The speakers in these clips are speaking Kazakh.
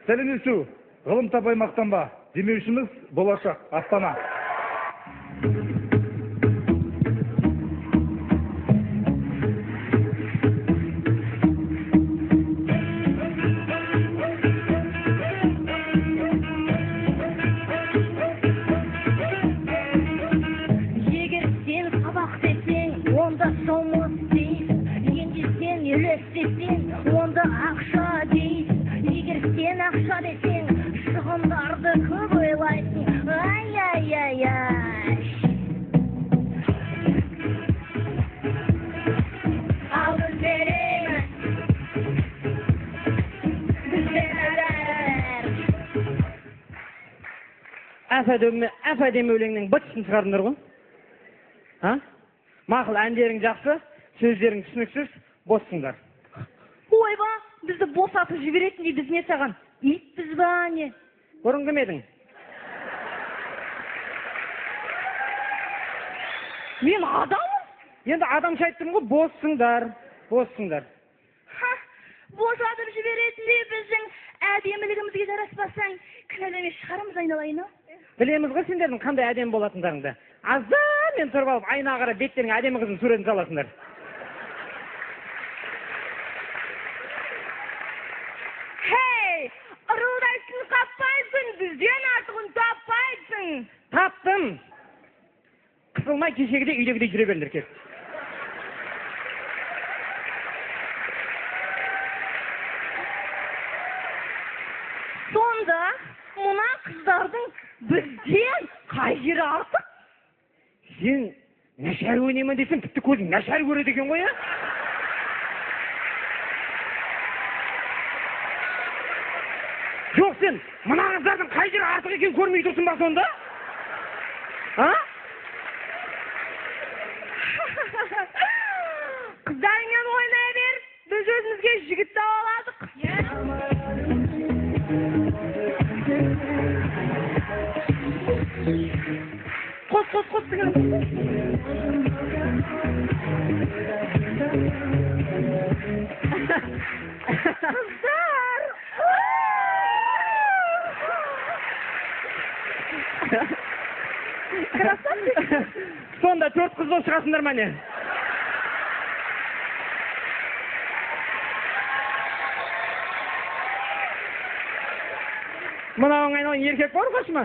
Сәлемдесу, ғылым таппай мақтанба. Демеушіміз Болашақ, Астана. Егер сен сабақ десең, онда жұмыс дейсің. Енді сен үлес десең, онда ақша дейсің. Егер сен ақша десең, шығындарды көп ойлайсың. Ай-ай-ай-ай. Ал біз береміз. Бізден бәрі. Әп-әдемі өлеңнің быт-шытын шығардыңдар ғой. А? Мақұл, әндерің жақсы, сөздерің түсініксіз, боссыңдар. Ойба, бізді босатып жіберетіндей біз не саған? Итпіз ба не? Бұрын кім едің? Мен адаммын. Енді адамша айттым ғой, боссыңдар, боссыңдар. Ха, босатып жіберетіндей біздің әдемілігімізге жараспасаң, кінәлеме шығарамыз айналайын, а? Білеміз ғой сендердің қандай әдемі болатындарыңды. Азанмен тұрып алып, айнаға қарап беттеріңе әдемі қыздың суретін саласыңдар. Хей, ырылдайсың, қаппайсың, бізден артығын таппайсың. Таптым. Қысылмай кешегідей үйдегідей жүре беріңдер кел. Сонда мына қыздардың бізден қай жері артық? Сен нашар ойнаймын десем, тіпті көзің нашар көреді екен ғой, а? Жоқ, сен мына қыздардың қай жері артық екенін көрмей тұрсың ба сонда? А? Қыздарыңмен ойнай бер, біз өзімізге жігіт таба аладық. Қос, қос, қос, сіңілім. Қыздар! Красавчик! Сонда төрт қыз болып шығасыңдар ма не? Мынауың айналайын еркек бар қошыма?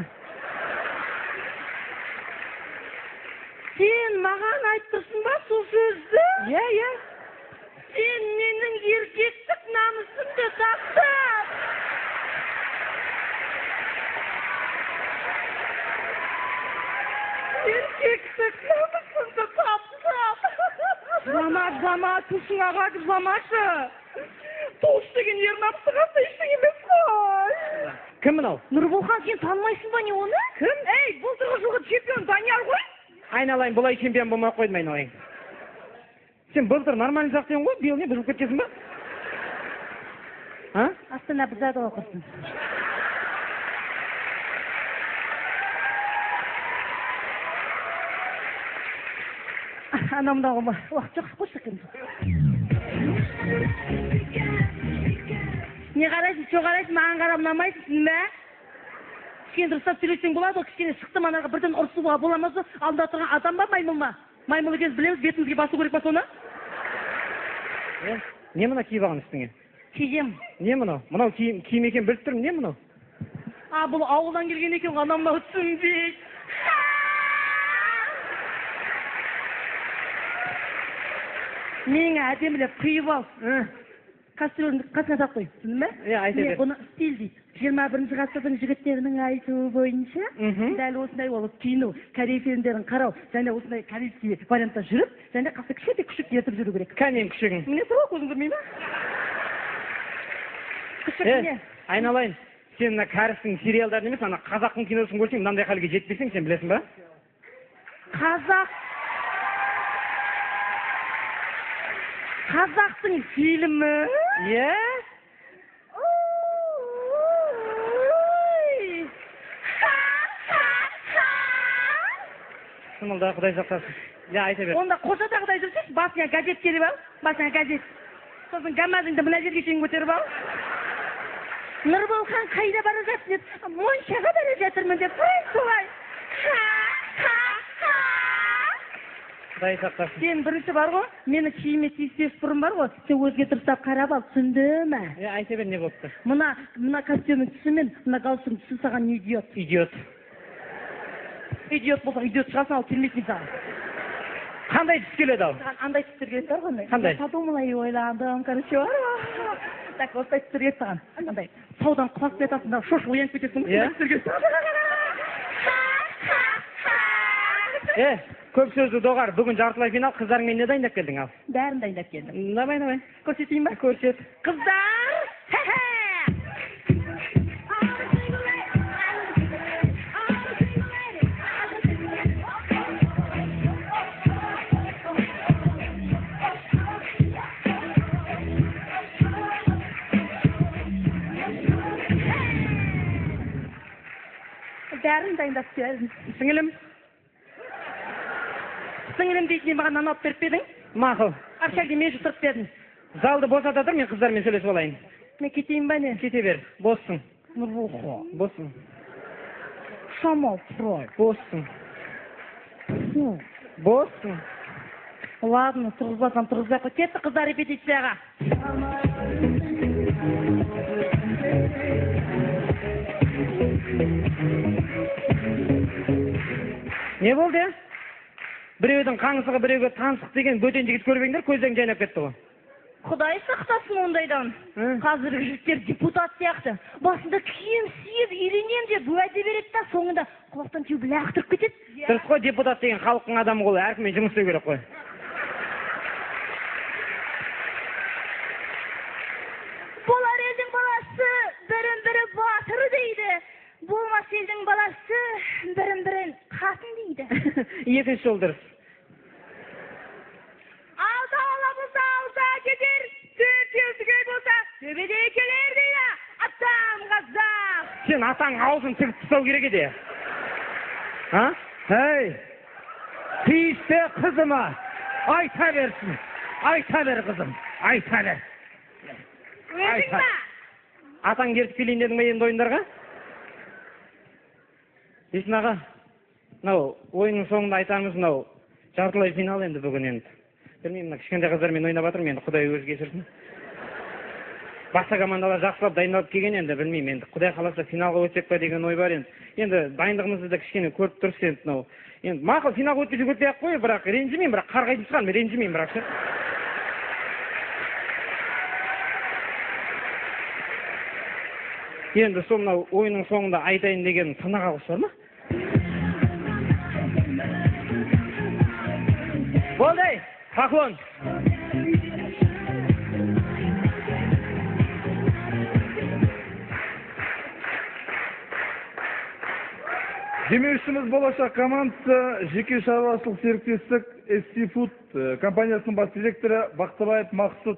Сен маған айтып тұрсың ба сол сөзді? Иә, иә. Сен менің еркектік намысымды таптап. Еркектік намысымды таптап. Жылама, жылама, туысың ағады, жыламашы. Туыс деген ер намысы қалса ештеңе емес қой. Кім мынау? Нұрболхан, сен танымайсың ба не оны? Кім? Ей, былтырғы жылғы чемпион Данияр ғой. Айналайын, бұлай чемпион болмай қойдым, айналайын. Сен былтыр нормальный сияқты едің ғой, биыл не бұзылып кеткенсің ба? А? Астана бұзады ғой құрсын. Анау мынау уақыт жоқ, қойшы екен. Не қарайсың, что қарайсың, маған қарап ұнамайсың ба? Кішкене дұрыстап сөйлесең болады ғой, кішкене шықтым анаға бірден ұрысуға бола ма сол? Алдында тұрған адам ба, маймыл ма? Маймыл екенімізді білеміз, бетімізге басу керек па соны? Е, не мына киіп алған үстіңе? Кием. Не мынау? Мынау киім екенін біліп тұрмын, не мынау? А, бұл ауылдан келген екен ғой, анау мынау түсінбейді. Мені әдемілеп құйып ал. Кастрюльді қасына салып қой, түсіндің бе? Иә, айта Міне, бер. бұны стиль дейді. 21 ғасырдың жігіттерінің айтуы бойынша, дәл осындай болып киіну, корей фильмдерін қарау, және осындай корейский вариантта жүріп, және қасына кішкентай күшік ертіп жүру керек. Кәнем күшігің. Міне тұр ғой, көзің көрмей ме? Күшік міне. Айналайын, сен мына кәрістің сериалдарын емес, ана қазақтың киносын көрсең, мынандай халге жетпесең, сен білесің ба? Қазақтың фильмі? Иә. Ой! Ха-ха-ха! Сымылда, Құдай сақтасын. Иә, айта бер. Онда қожадағыдай жүрсейші, басыңа газет керіп ал, басыңа газет. Сосын гамазыңды мына жерге шейін көтеріп ал. Нұрболхан қайда бара жатсың деп, моншаға бара жатырмын деп. Солай. Ха-ха-ха. Құдай сақтасын. Сен бірінші бар ғой, мені киіме тиіспес бұрын бар ғой, сен өзге дұрыстап қарап ал, түсінді ме? Е, айта бер, не болыпты? Мына костюмнің түсі мен мына галстуктың түсі саған не идет? Идиот. Идиот болсаң, идиот шығасың, ал келмейді саған. Қандай түс келеді ал? Саған андай түстер келеді бар ғой. Қандай? Подумала и ойландым, короче, бар ғой. Так, осындай түстер келеді саған. Андай, таудан құлап кетесің да, шошып оянып кетесің ғой. Иә? Сондай түстер келеді. Е, көп сөзді доғар. Бүгін жартылай финал, қыздарыңмен не дайындап келдің ал? Бәрін дайындап келдім. Давай, давай. Көрсетейін ба? Көрсет. Қыздар! Хе-хе! Бәрін дайындап келдім. Сіңілім? Сіңілім дейтін маған нан алып беріп пе едің? Мақұл. Общагіде мен жұтырып бердім. Залды босата тұр, мен қыздармен сөйлесіп алайын. Мен кетейін ба не? Кете бер. Боссың. Нұрболхан. Боссың. Шамал фрай. Боссың. Боссың. Ладно, тұрғызбасам тұрғызбай қой. Кетті қыздар репетицияға. Не болды, е? Біреудің қаңсығы, біреуге таңсық деген бөтен жігіт көрмеңдер, көздерің жайнап кетті ғой. Құдай сақтасын ондайдан. Қазіргі жігіттер депутат сияқты. Басында киім сүйіп, үйленем деп уәде береді да, соңында құлақтан теуіп лақтырып кетеді. Дұрыс қой, депутат деген халықтың адамы ғой, әркіммен жұмыс істеу керек қой. Болар елдің баласы бірін-бірі батыр дейді. Болмас елдің баласы бірін-бірін қатын дейді. Екінші жол дұрыс. Алта ала болса, алта кетер, төртеу түгел болса, төбеде келер дейді. Атам қазақ. Сен атаң аузын тігіп тастау керек еді. А? Ей, тиіспе қызыма. Айта берсін. Айта бер қызым. Айта бер. Өзің ба? Атаң ертіп келейін дедің бе енді ойындарға? Есін аға, мынау ойынның соңында айтарымыз мынау жартылай финал енді бүгін енді. Білмеймін, мына кішкентай қыздармен ойнап жатырмын енді, Құдай өзі кешірсін. Басқа командалар жақсылап дайындалып келген енді, білмеймін енді, Құдай қаласа финалға өтсек пе деген ой бар енді. Енді дайындығымызды да кішкене көріп тұрсыз енді мынау. Енді мақұл, финалға өтпесе өтпей ақ қой, бірақ ренжімеймін, бірақ қарғайтын шығармын, ренжімеймін бірақ ше. Енді сол мынау ойынның соңында айтайын деген тырнақ алғыш бар ма? Болды, ей, поклон. Демеушіміз Болашақ командасы жеке шаруашылық серіктестік SC Food компаниясының бас директоры Бақтыбаев Мақсұт.